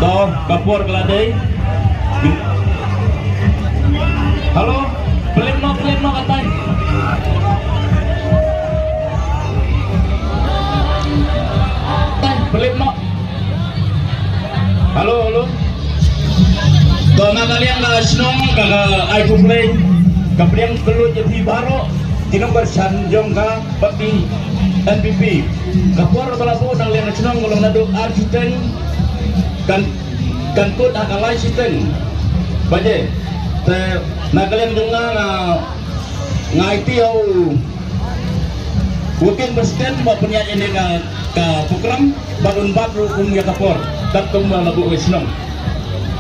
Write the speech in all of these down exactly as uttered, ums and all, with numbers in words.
To, ka por ka la dei. Hello, pynlip noh, pynlip noh katai. Katai, pynlip noh. Hello, hello. To, na ka liang ka shnong ka, ka ai khublei, ka pdiang kylluid ïa phi baroh ki nongkyrshan jong ka party N P P. Ka por ba la buh na ka liang ka shnong ka long naduh ar shiteng kan, kan kut ha ka lai shiteng baje. Te na ka liang jong nga, nga, nga aiti ïa u Working President ba pynïaid ïa ka, ka program, ba un bat ruh kum ïa ka por, katkum ba la buh ka shnong.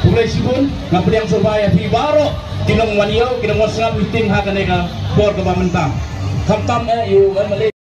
Khublei shibun, nga pdiang sngewbha ïa phi baroh ki nongwan ïew, ki nongwan sngap meeting ha kane ka por kaba mynta. Khamtam eh ïa u M L A.